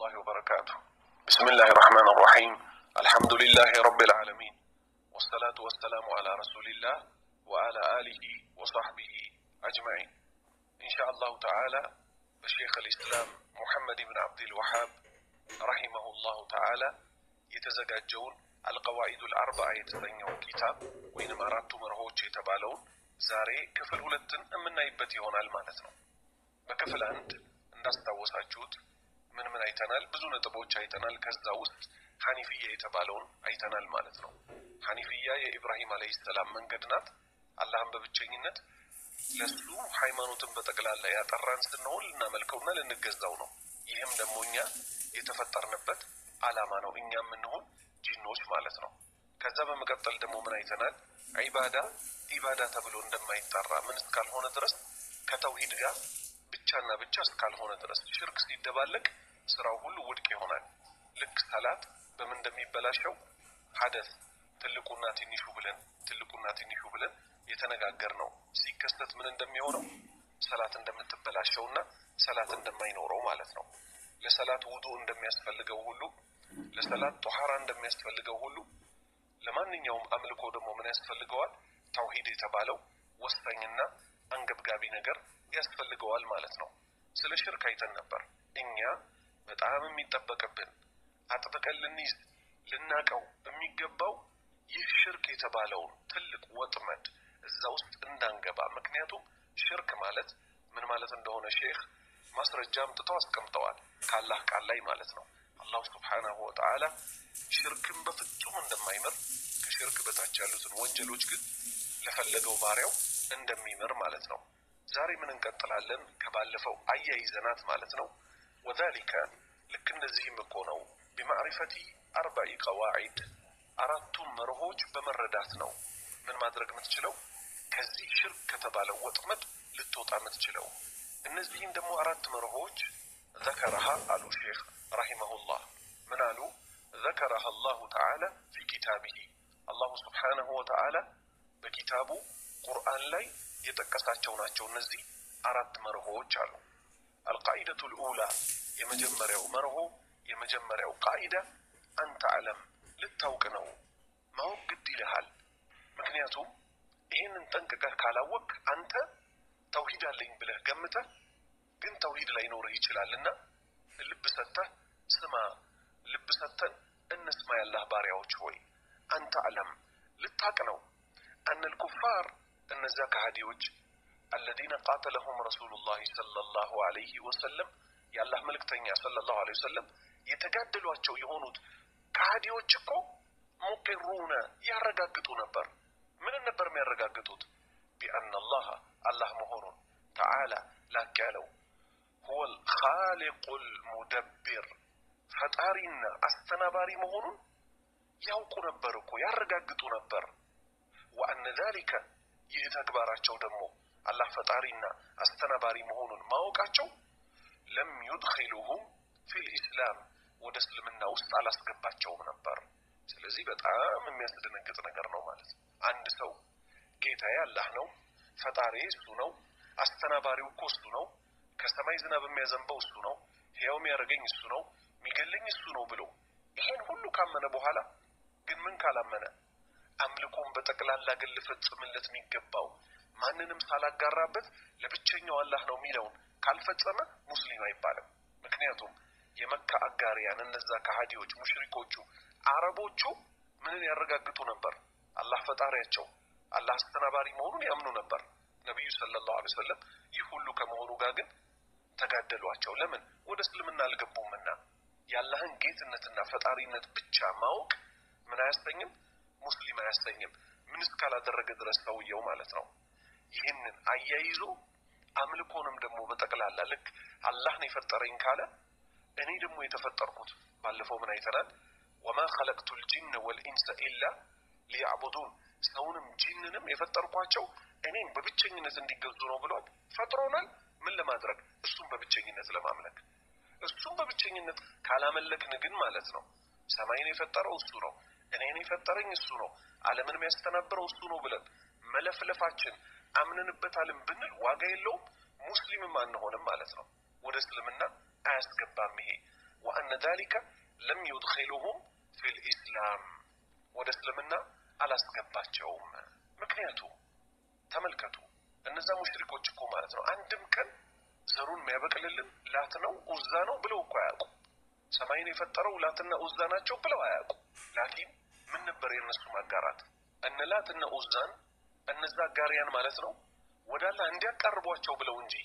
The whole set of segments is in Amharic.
الله وبركاته. بسم الله الرحمن الرحيم. الحمد لله رب العالمين، والصلاة والسلام على رسول الله وعلى آله وصحبه أجمعين. إن شاء الله تعالى በሼክ الإسلام ሙሐመድ ብን አብድል ወሃብ رحمه الله تعالى የተዘጋጀውን القواعد الأربعة የተሰኘውን ኪታብ ወይንም አራቱ መርሆች የተባለውን ዛሬ ክፍል ሁለትን የምናይበት ይሆናል ማለት ነው። በክፍል አንድ እንዳስታወሳችሁት ምን ምን አይተናል? ብዙ ነጥቦች አይተናል። ከዛ ውስጥ ሐኒፍያ የተባለውን አይተናል ማለት ነው። ሐኒፍያ የኢብራሂም عليه السلام መንገድ ናት። አላህን በብቸኝነት ለሱ ሃይማኖትን በጠቅላላ ያጠራን ስንሆን ልናመልከውና ልንገዛው ነው። ይህም ደግሞ እኛ የተፈጠርንበት አላማ ነው። እኛ የምንሆን ጂኖች ማለት ነው። ከዛ በመቀጠል ደግሞ ምን አይተናል? ዒባዳ ኢባዳ ተብሎ እንደማይጠራ ምን እስካልሆነ ድረስ፣ ከተውሂድ ጋር ብቻና ብቻ እስካልሆነ ድረስ፣ ሽርክ ሲደባለቅ ስራው ሁሉ ውድቅ ይሆናል። ልክ ሰላት በምን እንደሚበላሸው ሐደስ ትልቁና ትንሹ ብለን የተነጋገር ነው። ሲከሰት ምን እንደሚሆነው፣ ሰላት እንደምትበላሸውና ሰላት እንደማይኖረው ማለት ነው። ለሰላት ውዱ እንደሚያስፈልገው ሁሉ፣ ለሰላት ጦሃራ እንደሚያስፈልገው ሁሉ፣ ለማንኛውም አምልኮ ደግሞ ምን ያስፈልገዋል? ተውሂድ የተባለው ወሳኝና አንገብጋቢ ነገር ያስፈልገዋል ማለት ነው። ስለ ሽርክ አይተን ነበር። እኛ በጣም የሚጠበቅብን አጥብቀን ልንይዝ ልናቀው የሚገባው ይህ ሽርክ የተባለውን ትልቅ ወጥመድ እዛ ውስጥ እንዳንገባ። ምክንያቱም ሽርክ ማለት ምን ማለት እንደሆነ ሼክ ማስረጃ አምጥተው አስቀምጠዋል፣ ከአላህ ቃል ላይ ማለት ነው። الله سبحانه وتعالى ሽርክን በፍጹም እንደማይምር፣ ከሽርክ በታች ያሉትን ወንጀሎች ግን ለፈለገው ባሪያው እንደሚምር ማለት ነው። ዛሬ ምን እንቀጥላለን? ከባለፈው አያይዘናት ማለት ነው። وذلك ልክ እንደዚህም እኮ ነው፣ بمعرفة أربع قواعد አራቱን መርሆች በመረዳት ነው ምን ማድረግ የምትችለው፣ ከዚህ ሽርክ ከተባለው ወጥመድ ልትወጣ የምትችለው። እነዚህም ደግሞ አራት መርሆች ذكرها አሉ ሼክ رحمه الله። ምን አሉ? ذكرها الله تعالى في كتابه الله سبحانه وتعالى በኪታቡ ቁርአን ላይ የጠቀሳቸው ናቸው እነዚህ አራት መርሆች አሉ። القاعدة الأولى የመጀመሪያው መርሆ፣ የመጀመሪያው ቃኢዳ፣ أن تعلم ልታውቅ ነው። ማወቅ ግድ ይልሃል። ምክንያቱም ይህንን ጠንቅቀህ ካላወቅክ አንተ ተውሂድ አለኝ ብለህ ገምተህ ግን ተውሂድ ላይኖርህ ይችላልና ልብ ሰጥተህ ስማ፣ ልብ ሰጥተን እንስማ። ያላህ ባሪያዎች ሆይ፣ أن تعلم ልታቅ ነው፣ أن الكفار እነዚያ ከሃዲዎች፣ الذين قاتلهم رسول الله صلى الله عليه وسلم የአላህ መልእክተኛ صلى الله عليه وسلم የተጋደሏቸው የሆኑት ከሃዲዎች እኮ مقرون ያረጋግጡ ነበር። ምንን ነበር የሚያረጋግጡት? بأن الله አላህ መሆኑን፣ تعالى ላቅ ያለው፣ هو الخالق المدبر ፈጣሪና አስተናባሪ መሆኑን ያውቁ ነበር እኮ፣ ያረጋግጡ ነበር። وأن ذلك ይህ ተግባራቸው ደግሞ አላህ ፈጣሪና አስተናባሪ መሆኑን ማወቃቸው لم يدخلهم في الإسلام ወደ እስልምና ውስጥ አላስገባቸውም ነበር። ስለዚህ በጣም የሚያስደነግጥ ነገር ነው ማለት ነው። አንድ ሰው ጌታዬ አላህ ነው፣ ፈጣሪ እሱ ነው፣ አስተናባሪው እኮ እሱ ነው፣ ከሰማይ ዝናብ የሚያዘንበው እሱ ነው፣ ሕያው የሚያደርገኝ እሱ ነው፣ የሚገለኝ እሱ ነው ብሎ ይሄን ሁሉ ካመነ በኋላ ግን ምን ካላመነ፣ አምልኮን በጠቅላላ ግን ልፈጽምለት የሚገባው ማንንም ሳላጋራበት ለብቸኛው አላህ ነው የሚለውን ካልፈጸመ ሙስሊም አይባልም። ምክንያቱም የመካ አጋሪያን እነዛ ከሃዲዎች ሙሽሪኮቹ አረቦቹ ምንን ያረጋግጡ ነበር? አላህ ፈጣሪያቸው፣ አላህ አስተናባሪ መሆኑን ያምኑ ነበር። ነቢዩ صلى الله عليه وسلم ይህ ሁሉ ከመሆኑ ጋር ግን ተጋደሏቸው። ለምን? ወደ እስልምና አልገቡምና። የአላህን ጌትነትና ፈጣሪነት ብቻ ማወቅ ምን አያሰኝም? ሙስሊም አያሰኝም። ምን እስካላደረገ ድረስ ሰውየው ማለት ነው። ይህንን አያይዞ አምልኮንም ደግሞ በጠቅላላ ልክ አላህ ነው የፈጠረኝ ካለ እኔ ደግሞ የተፈጠርኩት፣ ባለፈው ምን አይተናል? وما خلقت الجن والإنس إلا ليعبدون ሰውንም ጂንንም የፈጠርኳቸው እኔን በብቸኝነት እንዲገዙ ነው ብሏል። ፈጥሮናል። ምን ለማድረግ? እሱን በብቸኝነት ለማምለክ። እሱን በብቸኝነት ካላመለክን ግን ማለት ነው፣ ሰማይን የፈጠረው እሱ ነው፣ እኔን የፈጠረኝ እሱ ነው፣ ዓለምን የሚያስተናብረው እሱ ነው ብለን መለፍለፋችን፣ አምነንበታልም ብንል ዋጋ የለውም፣ ሙስሊምም አንሆንም ማለት ነው። ወደ እስልምና አያስገባም ይሄ። وأن ذلك لم يدخلهم في الإسلام ወደ እስልምና አላስገባቸውም። ምክንያቱ ተመልከቱ፣ እነዛ ሙሽሪኮች እኮ ማለት ነው አንድም ቀን ዘሩን የሚያበቅልልን ላት ነው ኡዛ ነው ብለው እኮ አያውቁ። ሰማይን የፈጠረው ላትና ኡዛ ናቸው ብለው አያውቁ። ላኪን ምን ነበር የእነሱ ማጋራት? እነ ላትና ኡዛን እነዛ አጋሪያን ማለት ነው ወደ አላህ እንዲያቀርቧቸው ብለው እንጂ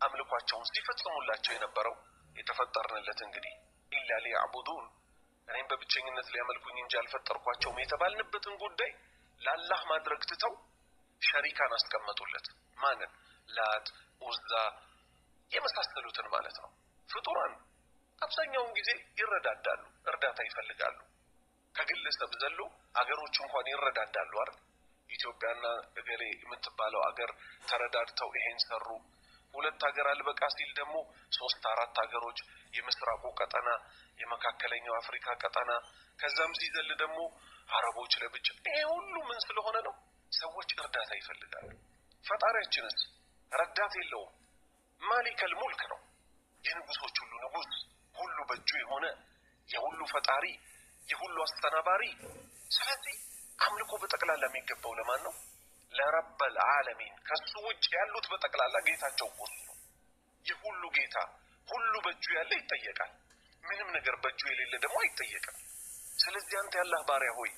አምልኳቸውን ሲፈጽሙላቸው የነበረው የተፈጠርንለት እንግዲህ ኢላ ሊያዕቡዱን እኔም በብቸኝነት ሊያመልኩኝ እንጂ አልፈጠርኳቸውም የተባልንበትን ጉዳይ ለአላህ ማድረግ ትተው ሸሪካን አስቀመጡለት። ማንን? ላት፣ ኡዛ የመሳሰሉትን ማለት ነው። ፍጡራን አብዛኛውን ጊዜ ይረዳዳሉ፣ እርዳታ ይፈልጋሉ። ከግለሰብ ዘሎ አገሮች እንኳን ይረዳዳሉ አይደል? ኢትዮጵያና እገሌ የምትባለው አገር ተረዳድተው ይሄን ሰሩ። ሁለት ሀገር አልበቃ ሲል ደግሞ ሶስት አራት ሀገሮች፣ የምስራቁ ቀጠና፣ የመካከለኛው አፍሪካ ቀጠና፣ ከዛም ሲዘል ደግሞ አረቦች ለብቻ። ይሄ ሁሉ ምን ስለሆነ ነው? ሰዎች እርዳታ ይፈልጋሉ። ፈጣሪያችንስ ረዳት የለውም። ማሊከል ሙልክ ነው፣ የንጉሶች ሁሉ ንጉስ፣ ሁሉ በእጁ የሆነ የሁሉ ፈጣሪ፣ የሁሉ አስተናባሪ። ስለዚህ አምልኮ በጠቅላላ የሚገባው ለማን ነው? ለረበል ዓለሚን። ከሱ ውጭ ያሉት በጠቅላላ ጌታቸው እኮ እሱ ነው። የሁሉ ጌታ፣ ሁሉ በእጁ ያለ ይጠየቃል። ምንም ነገር በእጁ የሌለ ደግሞ አይጠየቅም። ስለዚህ አንተ ያላህ ባሪያ ሆይ፣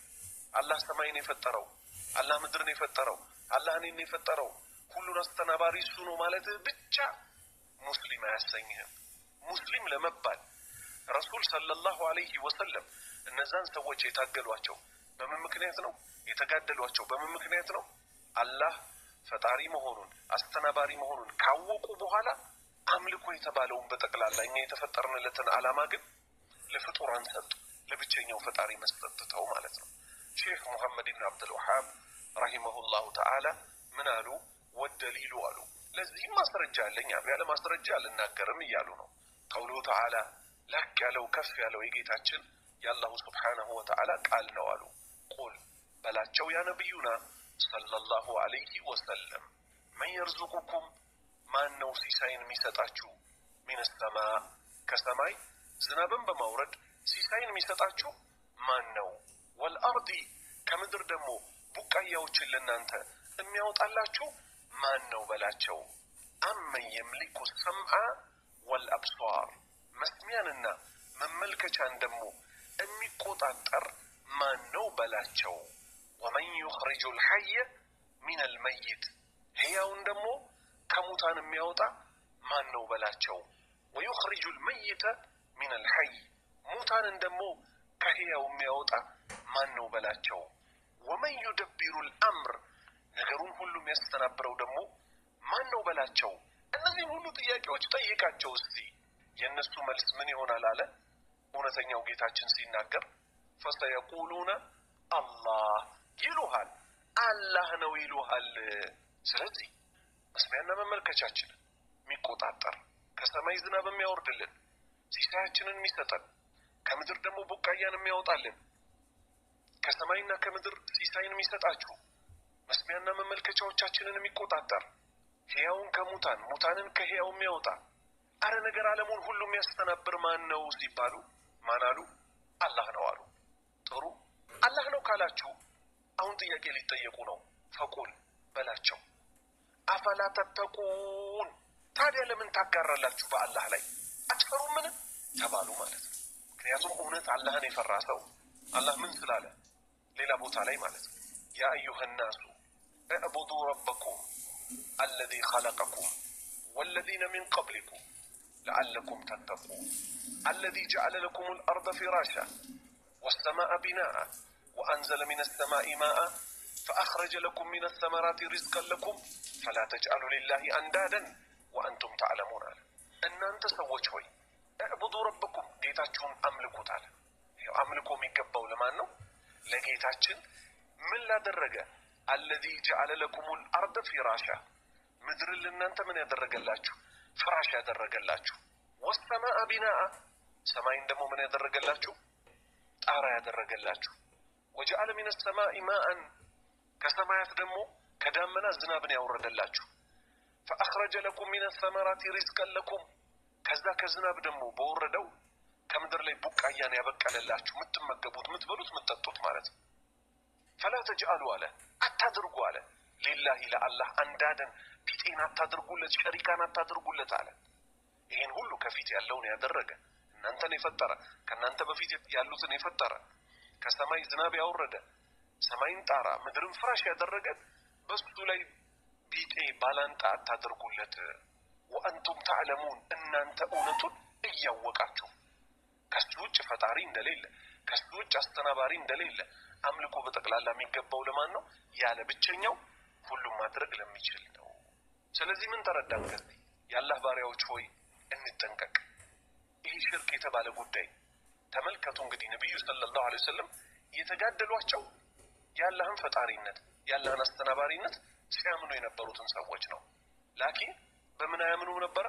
አላህ ሰማይን የፈጠረው፣ አላህ ምድርን የፈጠረው፣ አላህ እኔን የፈጠረው፣ ሁሉን አስተናባሪ እሱ ነው ማለት ብቻ ሙስሊም አያሰኝህም። ሙስሊም ለመባል ረሱል ሰለላሁ ዐለይሂ ወሰለም እነዛን ሰዎች የታገሏቸው በምን ምክንያት ነው? የተጋደሏቸው በምን ምክንያት ነው? አላህ ፈጣሪ መሆኑን አስተናባሪ መሆኑን ካወቁ በኋላ አምልኮ የተባለውን በጠቅላላ እኛ የተፈጠርንለትን ዓላማ ግን ለፍጡራን ሰጡ፣ ለብቸኛው ፈጣሪ መስጠት ትተው ማለት ነው። ሼክ ሙሐመድ ብን አብዱልውሃብ ረሂመሁላሁ ተዓላ ምን አሉ? ወደሊሉ አሉ፣ ለዚህም ማስረጃ አለኝ አሉ። ያለ ማስረጃ አልናገርም እያሉ ነው። ቀውሉ ተዓላ ላቅ ያለው ከፍ ያለው የጌታችን የአላሁ ስብሓነሁ ወተዓላ ቃል ነው አሉ። ቁል በላቸው ያ ነቢዩና ሰለላሁ ዐለይሂ ወሰለም፣ መን የርዙቁኩም ማን ነው ሲሳይን የሚሰጣችሁ? ሚነ ሰማ ከሰማይ ዝናብን በማውረድ ሲሳይን የሚሰጣችሁ ማን ነው? ወልአርዲ ከምድር ደግሞ ቡቃያዎችን ለእናንተ የሚያወጣላችሁ ማን ነው በላቸው። አመን የምሊኩ ሰምዐ ወልአብሷር መስሚያንና መመልከቻን ደግሞ የሚቆጣጠር ማን ነው በላቸው። ወመን ዩኽሪጁ ልሐየ ሚነል መይት ሕያውን ደግሞ ከሙታን የሚያወጣ ማን ነው በላቸው። ወዩኽሪጁ ልመይተ ሚነል ሐይ ሙታንን ደግሞ ከሕያው የሚያወጣ ማን ነው በላቸው። ወመን ዩደቢሩ ልአምር ነገሩን ሁሉ የሚያስተናብረው ደግሞ ማን ነው በላቸው። እነዚህን ሁሉ ጥያቄዎች ጠይቃቸው እስቲ። የእነሱ መልስ ምን ይሆናል አለ እውነተኛው ጌታችን ሲናገር፣ ፈሰየቁሉነ አላህ ይሉሃል፣ አላህ ነው ይሉሃል። ስለዚህ መስሚያና መመልከቻችንን የሚቆጣጠር፣ ከሰማይ ዝናብ የሚያወርድልን፣ ሲሳያችንን የሚሰጠን፣ ከምድር ደግሞ ቡቃያን የሚያወጣልን፣ ከሰማይና ከምድር ሲሳይን የሚሰጣችሁ፣ መስሚያና መመልከቻዎቻችንን የሚቆጣጠር፣ ሕያውን ከሙታን ሙታንን ከሕያው የሚያወጣ፣ አረ ነገር ዓለሙን ሁሉ የሚያስተናብር ማን ነው ሲባሉ ማን አሉ? አላህ ነው አሉ። ጥሩ አላህ ነው ካላችሁ አሁን ጥያቄ ሊጠየቁ ነው። ፈቁል በላቸው አፈላ ተተቁን፣ ታዲያ ለምን ታጋራላችሁ በአላህ ላይ አትፈሩምን? ተባሉ ማለት ነው። ምክንያቱም እውነት አላህን የፈራ ሰው አላህ ምን ስላለ ሌላ ቦታ ላይ ማለት ነው፣ ያ አዩሃ ናሱ እዕቡዱ ረበኩም አለዚ ኸለቀኩም ወለዚነ ሚን ቀብሊኩም ለዓለኩም ተተቁን አለዚ ጀዐለ ለኩም ልአርደ ፊራሻ ወሰማአ ቢናአ ወአንዘለ ሚነ ሰማኢ ማአ ፈአኽረጀ ለኩም ሚነ ሰመራቲ ሪዝቀን ለኩም ፈላ ተጅዐሉ ሊላሂ አንዳደን ወአንቱም ተዕለሙን አለ። እናንተ ሰዎች ሆይ እዕቡዱ ረበኩም ጌታችሁን አምልኩት አለ። አምልኮ የሚገባው ለማን ነው? ለጌታችን። ምን ላደረገ? አለዚ ጀዐለ ለኩም ልአርደ ፊራሻ ምድርን ለእናንተ ምን ያደረገላችሁ? ፍራሽ ያደረገላችሁ። ወሰማአ ቢናአ ሰማይን ደግሞ ምን ያደረገላችሁ? ጣራ ያደረገላችሁ። ወጀዐለ ሚነ ሰማኢ ማአን ከሰማያት ደግሞ ከዳመና ዝናብን ያወረደላችሁ። ፈአኽረጀ ለኩም ሚነ ሰመራቲ ሪዝቀን ለኩም ከዛ ከዝናብ ደግሞ በወረደው ከምድር ላይ ቡቃያን ያበቀለላችሁ የምትመገቡት፣ የምትበሉት፣ የምትጠጡት ማለት ነው። ፈላ ተጅአሉ አለ፣ አታድርጉ አለ፣ ሊላሂ ለአላህ አንዳደን ቢጤን አታድርጉለት፣ ሸሪካን አታድርጉለት አለ። ይሄን ሁሉ ከፊት ያለውን ያደረገ፣ እናንተን የፈጠረ፣ ከእናንተ በፊት ያሉትን የፈጠረ፣ ከሰማይ ዝናብ ያወረደ፣ ሰማይን ጣራ ምድርን ፍራሽ ያደረገ በሱ ላይ ቢጤ ባላንጣ አታድርጉለት። ወአንቱም ተዕለሙን እናንተ እውነቱን እያወቃችሁ ከሱ ውጭ ፈጣሪ እንደሌለ፣ ከሱ ውጭ አስተናባሪ እንደሌለ፣ አምልኮ በጠቅላላ የሚገባው ለማን ነው? ያለ ብቸኛው ሁሉም ማድረግ ለሚችል ነው። ስለዚህ ምን ተረዳን ከዚህ? የአላህ ባሪያዎች ሆይ እንጠንቀቅ። ይህ ሽርክ የተባለ ጉዳይ ተመልከቱ እንግዲህ ነቢዩ ሰለላሁ ዐለይሂ ወሰለም የተጋደሏቸው የአላህን ፈጣሪነት የአላህን አስተናባሪነት ሲያምኑ የነበሩትን ሰዎች ነው። ላኪን በምን አያምኑም ነበረ?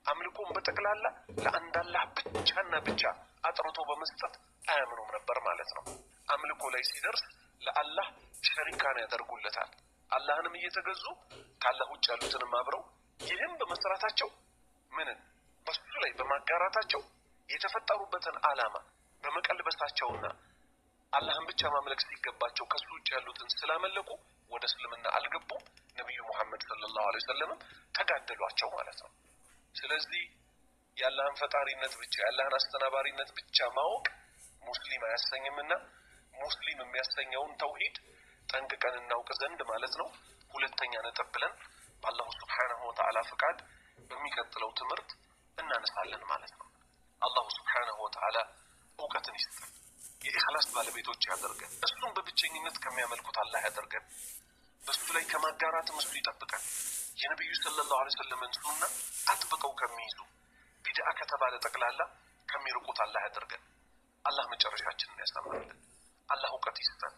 አምልኮን በጠቅላላ ለአንድ አላህ ብቻና ብቻ አጥርቶ በመስጠት አያምኑም ነበር ማለት ነው። አምልኮ ላይ ሲደርስ ለአላህ ሸሪካን ያደርጉለታል። አላህንም እየተገዙ ከአላህ ውጭ ያሉትንም አብረው፣ ይህም በመስራታቸው ምንን በሱ ላይ በማጋራታቸው የተፈጠሩበትን ዓላማ በመቀልበሳቸውና አላህን ብቻ ማምለክ ሲገባቸው ከሱ ውጭ ያሉትን ስላመለኩ ወደ እስልምና አልገቡም። ነቢዩ ሙሐመድ ሰለላሁ ዐለይሂ ወሰለምም ተጋደሏቸው ማለት ነው። ስለዚህ የአላህን ፈጣሪነት ብቻ፣ የአላህን አስተናባሪነት ብቻ ማወቅ ሙስሊም አያሰኝምና ሙስሊም የሚያሰኘውን ተውሂድ ጠንቅቀን እናውቅ ዘንድ ማለት ነው። ሁለተኛ ነጥብ ብለን በአላሁ ስብሓነሁ ወተዓላ ፍቃድ በሚቀጥለው ትምህርት እናነሳለን ማለት ነው። አላሁ ስብሓነሁ ወተዓላ እውቀትን ይስጠን፣ የኢኽላስ ባለቤቶች ያደርገን፣ እሱን በብቸኝነት ከሚያመልኩት አላህ ያደርገን፣ በሱ ላይ ከማጋራትም እሱ ይጠብቀን። የነቢዩ ሰለላሁ ዐለይሂ ወሰለምን ሱና አጥብቀው ከሚይዙ፣ ቢድዓ ከተባለ ጠቅላላ ከሚርቁት አላህ ያደርገን። አላህ መጨረሻችንን ያሳምርልን። አላህ እውቀት ይስጠን።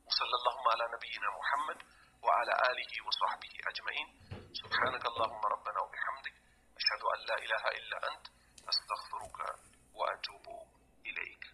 ወሰለ ላሁም ዐላ ነቢይና ሙሐመድ ወዐላ አሊሂ ወሰሕቢሂ አጅመዒን። ሱብሓነከ አላሁመ ረበና ወቢሐምዲክ፣ አሽሀዱ አን ላ ኢላሃ ኢላ አንት፣ አስተግፊሩከ ወአቱቡ ኢለይክ።